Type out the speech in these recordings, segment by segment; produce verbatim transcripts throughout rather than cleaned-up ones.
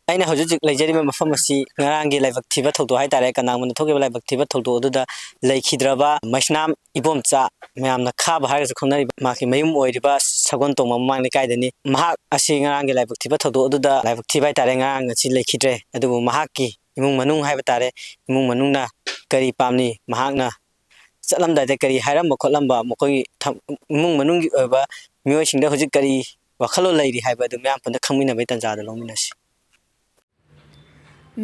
ꯑꯩꯅ ꯍꯧꯖꯤꯛ ꯍꯧꯖꯤꯛ ꯂꯩꯖꯔꯤꯕ ꯃꯐꯝ ꯑꯁꯤ ꯉꯔꯥꯡꯒꯤ ꯂꯥꯏꯕꯛ ꯊꯤꯕ ꯊꯧꯗꯣꯛ ꯍꯥꯏꯇꯥꯔꯦ, ꯀꯅꯥꯒꯨꯝꯕꯗ ꯊꯣꯛꯈꯤꯕ ꯂꯥꯏꯕꯛ ꯊꯤꯕ ꯊꯧꯗꯣꯛ ꯑꯗꯨꯗ ꯂꯩꯈꯤꯗ꯭ꯔꯕ ꯃꯩꯁꯅꯥꯝ ꯏꯕꯣꯝꯆꯥ, ꯃꯌꯥꯝꯅ ꯈꯥꯕ ꯍꯥꯏꯔꯒꯁꯨ ꯈꯪꯅꯔꯤꯕ, ꯃꯍꯥꯛꯀꯤ ꯃꯌꯨꯝ ꯑꯣꯏꯔꯤꯕ ꯁꯒꯣꯜ ꯇꯣꯡꯕ ꯃꯃꯥꯡ ꯂꯩꯀꯥꯏꯗꯅꯤ꯫ ꯃꯍꯥꯛ ꯑꯁꯤ ꯉꯔꯥꯡꯒꯤ ꯂꯥꯏꯕꯛ ꯊꯤꯕ ꯊꯧꯗꯣꯛ ꯑꯗꯨꯗ ꯂꯥꯏꯕꯛ ꯊꯤꯕ ꯍꯥꯏꯇꯥꯔꯦ, ꯉꯔꯥꯡ ꯑꯁꯤ ꯂꯩꯈꯤꯗ꯭ꯔꯦ꯫ ꯑꯗꯨꯕꯨ ꯃꯍꯥꯛꯀꯤ ꯏꯃꯨꯡ ꯃꯅꯨꯡ ꯍꯥꯏꯕ ꯇꯥꯔꯦ, ꯏꯃꯨꯡ ꯃꯅꯨꯡꯅ ꯀꯔꯤ ꯄꯥꯝꯂꯤ, ꯃꯍꯥꯛꯅ ꯆꯠꯂꯝꯗꯥꯏꯗ ꯀꯔꯤ ꯍꯥꯏꯔꯝꯕ ꯈꯣꯠꯂꯝꯕ, ꯃꯈꯣꯏꯒꯤ ꯊꯝ-, ꯏꯃꯨꯡ ꯃꯅꯨꯡꯒꯤ ꯑꯣꯏꯕ ꯃꯤꯑꯣꯏꯁꯤꯡꯗ ꯍꯧꯖꯤꯛ ꯀꯔꯤ ꯋꯥꯈꯜꯂꯣꯟ ꯂꯩꯔꯤ ꯍꯥꯏꯕ ꯑꯗꯨ ꯃꯌꯥꯝ ꯄꯨꯟꯅ ꯈꯪꯃꯤꯟꯅꯕꯒꯤ ꯇꯥꯟꯖꯥꯗ ꯂꯧꯃꯤꯟꯅꯁꯤ꯫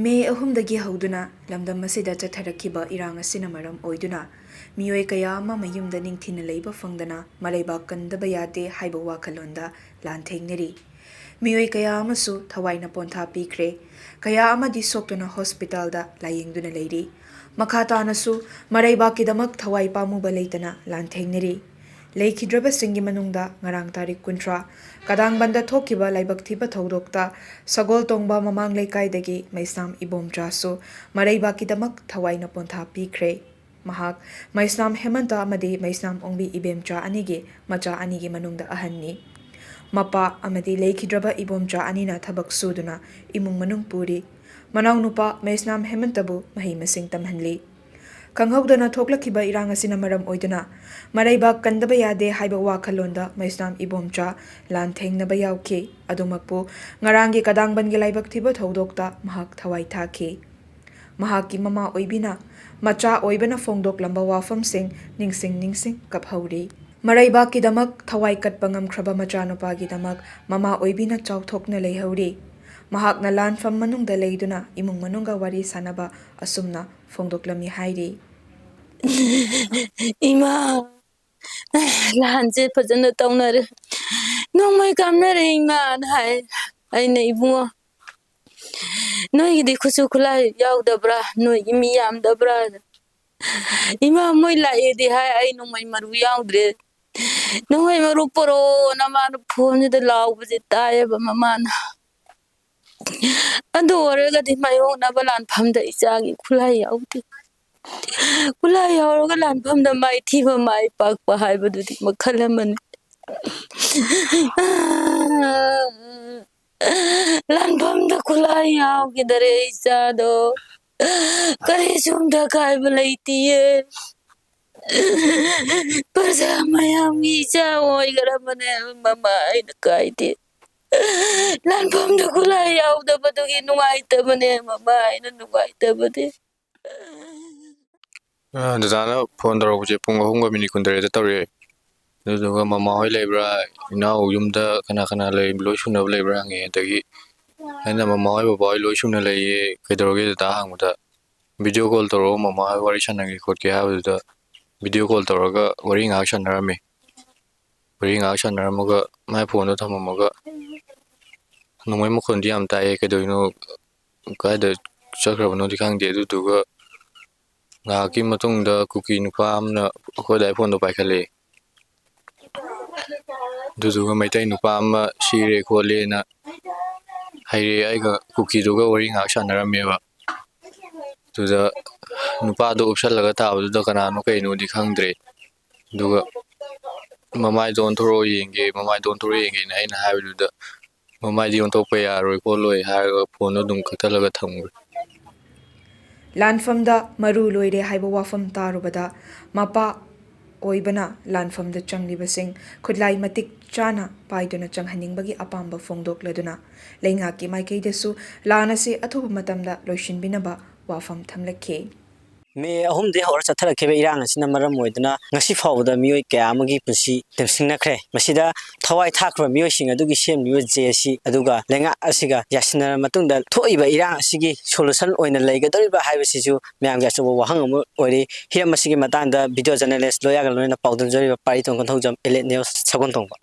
ꯃꯦ ꯑꯍꯨꯝꯗꯒꯤ ꯍꯧꯗꯨꯅ ꯂꯝꯗꯝ ꯑꯁꯤꯗ ꯆꯠꯊꯔꯛꯈꯤꯕ ꯏꯔꯥꯡ ꯑꯁꯤꯅ ꯃꯔꯝ ꯑꯣꯏꯗꯨꯅ ꯃꯤꯑꯣꯏ ꯀꯌꯥ ꯑꯃ ꯃꯌꯨꯝꯗ ꯅꯤꯡꯊꯤꯅ ꯂꯩꯕ ꯐꯪꯗꯅ ꯃꯔꯩꯕꯥꯛ ꯀꯟꯗꯕ ꯌꯥꯗꯦ ꯍꯥꯏꯕ ꯋꯥꯈꯜꯂꯣꯟꯗ ꯂꯥꯟꯊꯦꯡꯅꯔꯤ꯫ ꯃꯤꯑꯣꯏ ꯀꯌꯥ ꯑꯃꯁꯨ ꯊꯋꯥꯏꯅ ꯄꯣꯟꯊꯥ ꯄꯤꯈ꯭ꯔꯦ꯫ ꯀꯌꯥ ꯑꯃꯗꯤ ꯁꯣꯛꯇꯨꯅ ꯍꯣꯁꯄꯤꯇꯥꯜꯗ ꯂꯥꯌꯦꯡꯗꯨꯅ ꯂꯩꯔꯤ꯫ ꯃꯈꯥ ꯇꯥꯅꯁꯨ ꯃꯔꯩꯕꯥꯛꯀꯤꯗꯃꯛ ꯊꯋꯥꯏ ꯄꯥꯝꯃꯨꯕ ꯂꯩꯇꯅ ꯂꯥꯟꯊꯦꯡꯅꯔꯤ꯫ ꯂꯩꯈꯤꯗ꯭ꯔꯕꯁꯤꯡꯒꯤ ꯃꯅꯨꯡꯗ ꯉꯔꯥꯡ ꯇꯥꯔꯤꯛ ꯀꯨꯟꯊ꯭ꯔꯥ, ꯀꯗꯥꯡꯕꯟꯗ ꯊꯣꯛꯈꯤꯕ ꯂꯥꯏꯕꯛ ꯊꯤꯕ ꯊꯧꯗꯣꯛꯇ ꯁꯒꯣꯜ ꯇꯣꯡꯕ ꯃꯃꯥꯡ ꯂꯩꯀꯥꯏꯗꯒꯤ ꯃꯩꯁꯅꯥꯝ ꯏꯕꯣꯝꯆꯥꯁꯨ ꯃꯔꯩꯕꯥꯛꯀꯤꯗꯃꯛ ꯊꯋꯥꯏꯅ ꯄꯣꯟꯊꯥ ꯄꯤꯈ꯭ꯔꯦ꯫ ꯃꯍꯥꯛ ꯃꯩꯁꯅꯥꯝ ꯍꯦꯃꯟꯇ ꯑꯃꯗꯤ ꯃꯩꯁꯅꯥꯝ ꯑꯣꯡꯕꯤ ꯏꯕꯦꯝꯆꯥ ꯑꯅꯤꯒꯤ ꯃꯆꯥ ꯑꯅꯤꯒꯤ ꯃꯅꯨꯡꯗ ꯑꯍꯟꯅꯤ꯫ ꯃꯄꯥ ꯑꯃꯗꯤ ꯂꯩꯈꯤꯗ꯭ꯔꯕ ꯏꯕꯣꯝꯆꯥ ꯑꯅꯤꯅ ꯊꯕꯛ ꯁꯨꯗꯨꯅ ꯏꯃꯨꯡ ꯃꯅꯨꯡ ꯄꯨꯔꯤ꯫ ꯃꯅꯥꯎꯅꯨꯄꯥ ꯃꯩꯁꯅꯥꯝ ꯍꯦꯃꯟꯇꯕꯨ ꯃꯍꯩ ꯃꯁꯤꯡ ꯇꯝꯍꯜꯂꯤ꯫ ꯈꯪꯍꯧꯗꯅ ꯊꯣꯛꯂꯛꯈꯤꯕ ꯏꯔꯥꯡ ꯑꯁꯤꯅ ꯃꯔꯝ ꯑꯣꯏꯗꯨꯅ ꯃꯔꯩꯕꯥꯛ ꯀꯟꯗꯕ ꯌꯥꯗꯦ ꯍꯥꯏꯕ ꯋꯥꯈꯜꯂꯣꯟꯗ ꯃꯩꯁꯅꯥꯝ ꯏꯕꯣꯝꯆꯥ ꯂꯥꯟ ꯊꯦꯡꯅꯕ ꯌꯥꯎꯈꯤ꯫ ꯑꯗꯨꯃꯛꯄꯨ ꯉꯔꯥꯡꯒꯤ ꯀꯗꯥꯡꯕꯟꯒꯤ ꯂꯥꯏꯕꯛ ꯊꯤꯕ ꯊꯧꯗꯣꯛꯇ ꯃꯍꯥꯛ ꯊꯋꯥꯏ ꯊꯥꯈꯤ꯫ ꯃꯍꯥꯛꯀꯤ ꯃꯃꯥ ꯑꯣꯏꯕꯤꯅ ꯃꯆꯥ ꯑꯣꯏꯕꯅ ꯐꯣꯡꯗꯣꯛꯂꯝꯕ ꯋꯥꯐꯝꯁꯤꯡ ꯅꯤꯡꯁꯤꯡ ꯅꯤꯡꯁꯤꯡ ꯀꯞꯍꯧꯔꯤ꯫ ꯃꯔꯩꯕꯥꯛꯀꯤꯗꯃꯛ ꯊꯋꯥꯏ ꯀꯠꯄ ꯉꯝꯈ꯭ꯔꯕ ꯃꯆꯥꯅꯨꯄꯥꯒꯤꯗꯃꯛ ꯃꯃꯥ ꯑꯣꯏꯕꯤꯅ ꯆꯥꯎꯊꯣꯛꯅ ꯂꯩꯍꯧꯔꯤ꯫ ꯃꯍꯥꯛꯅ ꯂꯥꯟꯐꯝ ꯃꯅꯨꯡꯗ ꯂꯩꯗꯨꯅ ꯏꯃꯨꯡ ꯃꯅꯨꯡꯒ ꯋꯥꯔꯤ ꯁꯥꯅꯕ ꯑꯁꯨꯝꯅ ꯐꯣꯡꯗꯣꯛꯂꯝꯃꯤ ꯍꯥꯏꯔꯤ꯫ "ꯏꯃꯥ, ꯂꯥꯟꯁꯦ ꯐꯖꯅ ꯇꯧꯅꯔꯦ, ꯅꯣꯡꯃꯩ ꯀꯥꯞꯅꯔꯦ ꯏꯃꯥꯅ ꯍꯥꯏ꯫ ꯑꯩꯅ, "ꯏꯕꯨꯡꯉꯣ, ꯅꯣꯏꯒꯤꯗꯤ ꯈꯨꯠꯁꯨ ꯈꯨꯠꯂꯥꯏ ꯌꯥꯎꯗꯕ꯭ꯔꯥ? ꯅꯣꯏꯒꯤ ꯃꯤ ꯌꯥꯝꯗꯕ꯭ꯔꯥ?" "ꯏꯃꯥ, ꯃꯣꯏ ꯂꯥꯛꯑꯦꯗꯤ ꯍꯥꯏ, ꯑꯩ ꯅꯣꯡꯃꯩ ꯃꯔꯨ ꯌꯥꯎꯗ꯭ꯔꯦ꯫ ꯅꯣꯡꯃꯩ ꯃꯔꯨ ꯄꯣꯔꯛꯑꯣꯅ" ꯃꯥꯅ ꯐꯣꯟꯁꯤꯗ ꯂꯥꯎꯕꯁꯦ ꯇꯥꯏꯌꯦꯕ ꯃꯃꯥꯅ꯫ ꯑꯗꯨ ꯑꯣꯏꯔꯒꯗꯤ ꯃꯥꯌꯣꯛꯅꯕ ꯂꯥꯟꯐꯝꯗ ꯏꯆꯥꯒꯤ ꯈꯨꯠꯂꯥꯏ ꯌꯥꯎꯗꯦ꯫ ꯈꯨꯠꯂꯥꯏ ꯌꯥꯎꯔꯒ ꯂꯥꯟꯐꯝꯗ ꯃꯥꯏꯊꯤꯕ ꯃꯥꯏ ꯄꯥꯛꯄ ꯍꯥꯏꯕꯗꯨꯗꯤ ꯃꯈꯜ ꯑꯃꯅꯤ꯫ ꯂꯥꯟꯐꯝꯗ ꯈꯨꯠꯂꯥꯏ ꯌꯥꯎꯈꯤꯗꯔꯦ ꯏꯆꯥꯗꯣ꯫ ꯀꯔꯤꯁꯨ ꯑꯀꯥꯏꯕ ꯂꯩꯇꯤꯌꯦ꯫ ꯄ꯭ꯔꯖꯥ ꯃꯌꯥꯝꯒꯤ ꯏꯆꯥ ꯑꯣꯏꯈ꯭ꯔꯕꯅꯦ ꯃꯃꯥ ꯑꯩꯅ ꯀꯥꯏꯗꯦ꯫ ꯂꯥꯟꯐꯝꯗ ꯈꯨꯠꯂꯥꯏ ꯌꯥꯎꯗꯕꯗꯨꯒꯤ ꯅꯨꯡꯉꯥꯏꯇꯕꯅꯦ ꯃꯃꯥ ꯑꯩꯅ ꯅꯨꯡꯉꯥꯏꯇꯕꯅꯦ꯫ ꯑ, ꯗꯗꯥꯅ ꯐꯣꯟ ꯇꯧꯔꯛꯄꯁꯦ ꯄꯨꯡ ꯑꯍꯨꯝꯒ ꯃꯤꯅꯤꯠ ꯀꯨꯟꯇꯔꯦꯠꯇ ꯇꯧꯔꯛꯑꯦ꯫ ꯑꯗꯨꯗꯨꯒ ꯃꯃꯥ ꯍꯣꯏ ꯂꯩꯕ꯭ꯔꯥ, ꯏꯅꯥꯎ ꯌꯨꯝꯗ ꯀꯅꯥ ꯀꯅꯥ ꯂꯩ, ꯂꯣꯏ ꯁꯨꯅꯕ ꯂꯩꯕ꯭ꯔꯥ ꯍꯪꯉꯦ꯫ ꯑꯗꯒꯤ ꯑꯩꯅ ꯃꯃꯥ ꯍꯣꯏ ꯕꯕꯥ ꯍꯣꯏ ꯂꯣꯏ ꯁꯨꯅ ꯂꯩꯌꯦ, ꯀꯩꯗꯧꯔꯒꯦ ꯗꯗꯥ ꯍꯪꯕꯗ, "ꯚꯤꯗꯤꯑꯣ ꯀꯣꯜ ꯇꯧꯔꯛꯑꯣ, ꯃꯃꯥ ꯍꯣꯏ ꯋꯥꯔꯤ ꯁꯥꯟꯅꯒꯦ ꯈꯣꯠꯀꯦ" ꯍꯥꯏꯕꯗꯨꯗ ꯚꯤꯗꯤꯑꯣ ꯀꯣꯜ ꯇꯧꯔꯒ ꯋꯥꯔꯤ ꯉꯥꯏꯍꯥꯛ ꯁꯥꯟꯅꯔꯝꯃꯤ꯫ ꯋꯥꯔꯤ ꯉꯥꯏꯍꯥꯛ ꯁꯥꯟꯅꯔꯝꯃꯒ ꯃꯥꯏ ꯐꯣꯟꯗꯣ ꯊꯝꯃꯝꯃꯒ, ꯅꯣꯡꯃꯩ ꯃꯈꯣꯟꯗꯤ ꯌꯥꯝ ꯇꯥꯏꯌꯦ, ꯀꯩꯗꯧꯔꯤꯅꯣ, ꯀꯥꯏꯗ ꯆꯠꯈ꯭ꯔꯕꯅꯣꯗꯤ ꯈꯪꯗꯦ꯫ ꯑꯗꯨꯗꯨꯒ ꯉꯥꯏꯍꯥꯛꯀꯤ ꯃꯇꯨꯡꯗ ꯀꯨꯀꯤ ꯅꯨꯄꯥ ꯑꯃꯅ ꯑꯩꯈꯣꯏꯗꯥꯏ ꯐꯣꯟꯗꯣ ꯄꯥꯏꯈꯠꯂꯛꯑꯦ꯫ ꯑꯗꯨꯗꯨꯒ ꯃꯩꯇꯩ ꯅꯨꯄꯥ ꯑꯃ ꯁꯤꯔꯦ ꯈꯣꯠꯂꯦꯅ ꯍꯩꯔꯦ꯫ ꯑꯩꯒ ꯀꯨꯀꯤꯗꯨꯒ ꯋꯥꯔꯤ ꯉꯥꯏꯍꯥꯛ ꯁꯥꯟꯅꯔꯝꯃꯦꯕ꯫ ꯑꯗꯨꯗ ꯅꯨꯄꯥꯗꯣ ꯎꯞꯁꯜꯂꯒ ꯊꯥꯕꯗꯨꯗ ꯀꯅꯥꯅꯣ ꯀꯩꯅꯣꯗꯤ ꯈꯪꯗ꯭ꯔꯦ꯫ ꯑꯗꯨꯒ "ꯃꯃꯥꯏꯗꯣ ꯑꯣꯟꯊꯣꯔꯛꯑꯣ ꯌꯦꯡꯒꯦ, ꯃꯃꯥꯏꯗꯣ ꯑꯣꯟꯊꯣꯔꯛꯑꯣ ꯌꯦꯡꯒꯦꯅ" ꯑꯩꯅ ꯍꯥꯏꯕꯗꯨꯗ, "ꯃꯃꯥꯏꯗꯤ ꯑꯣꯟꯊꯣꯛꯄ ꯌꯥꯔꯣꯏ ꯈꯣꯠꯂꯣꯏ" ꯍꯥꯏꯔꯒ ꯐꯣꯟꯗꯣ ꯑꯗꯨꯝ ꯀꯛꯊꯠꯂꯒ ꯊꯝꯈ꯭ꯔꯦ꯫ ꯂꯥꯟꯐꯝꯗ ꯃꯔꯨ ꯂꯣꯏꯔꯦ ꯍꯥꯏꯕ ꯋꯥꯐꯝ ꯇꯥꯔꯨꯕꯗ, ꯃꯄꯥ ꯑꯣꯏꯕꯅ ꯂꯥꯟꯐꯝꯗ ꯆꯪꯂꯤꯕꯁꯤꯡ ꯈꯨꯠꯂꯥꯏ ꯃꯇꯤꯛ ꯆꯥꯅ ꯄꯥꯏꯗꯨꯅ ꯆꯪꯍꯟꯅꯤꯡꯕꯒꯤ ꯑꯄꯥꯝꯕ ꯐꯣꯡꯗꯣꯛꯂꯗꯨꯅ, ꯂꯩꯉꯥꯛꯀꯤ ꯃꯥꯏꯀꯩꯗꯁꯨ ꯂꯥꯟ ꯑꯁꯤ ꯑꯊꯨꯕ ꯃꯇꯝꯗ ꯂꯣꯏꯁꯤꯟꯕꯤꯅꯕ ꯋꯥꯐꯝ ꯊꯝꯂꯛꯈꯤ꯫ ꯃꯦ ꯑꯍꯨꯝꯗꯒꯤ ꯍꯧꯔ ꯆꯠꯊꯔꯛꯈꯤꯕ ꯏꯔꯥꯡ ꯑꯁꯤꯅ ꯃꯔꯝ ꯑꯣꯏꯗꯨꯅ ꯉꯁꯤ ꯐꯥꯎꯕꯗ ꯃꯤꯑꯣꯏ ꯀꯌꯥ ꯑꯃꯒꯤ ꯄꯨꯟꯁꯤ ꯇꯦꯝꯁꯤꯡꯅꯈ꯭ꯔꯦ꯫ ꯃꯁꯤꯗ ꯊꯋꯥꯏ ꯊꯥꯈ꯭ꯔꯕ ꯃꯤꯑꯣꯏꯁꯤꯡ ꯑꯗꯨꯒꯤ ꯁꯦꯝꯂꯤꯕ ꯖꯦ ꯑꯁꯤ ꯑꯗꯨꯒ ꯂꯩꯉꯥꯛ ꯑꯁꯤꯒ ꯌꯥꯁꯤꯟꯅꯔꯕ ꯃꯇꯨꯡꯗ ꯊꯣꯛꯏꯕ ꯏꯔꯥꯡ ꯑꯁꯤꯒꯤ ꯁꯣꯂꯨꯁꯟ ꯑꯣꯏꯅ ꯂꯩꯒꯗꯧꯔꯤꯕ꯭ꯔꯥ ꯍꯥꯏꯕꯁꯤꯁꯨ ꯃꯌꯥꯝꯒꯤ ꯑꯆꯧꯕ ꯋꯥꯍꯪ ꯑꯃ ꯑꯣꯏꯔꯤ꯫ ꯍꯤꯔꯝ ꯑꯁꯤꯒꯤ ꯃꯇꯥꯡꯗ ꯚꯤꯗꯤꯑꯣ ꯖꯔꯅꯦꯂꯤꯁ ꯂꯣꯌꯥꯒ ꯂꯣꯏꯅꯅ ꯄꯥꯎꯗꯝꯖꯔꯤꯕ ꯄꯥꯔꯤ ꯇꯣꯡ ꯀꯣꯟꯊꯧꯖꯝ, ꯏꯂꯤꯠ ꯅ꯭ꯌꯨꯁ, ꯁꯒꯣꯜ ꯇꯣꯡꯕ꯫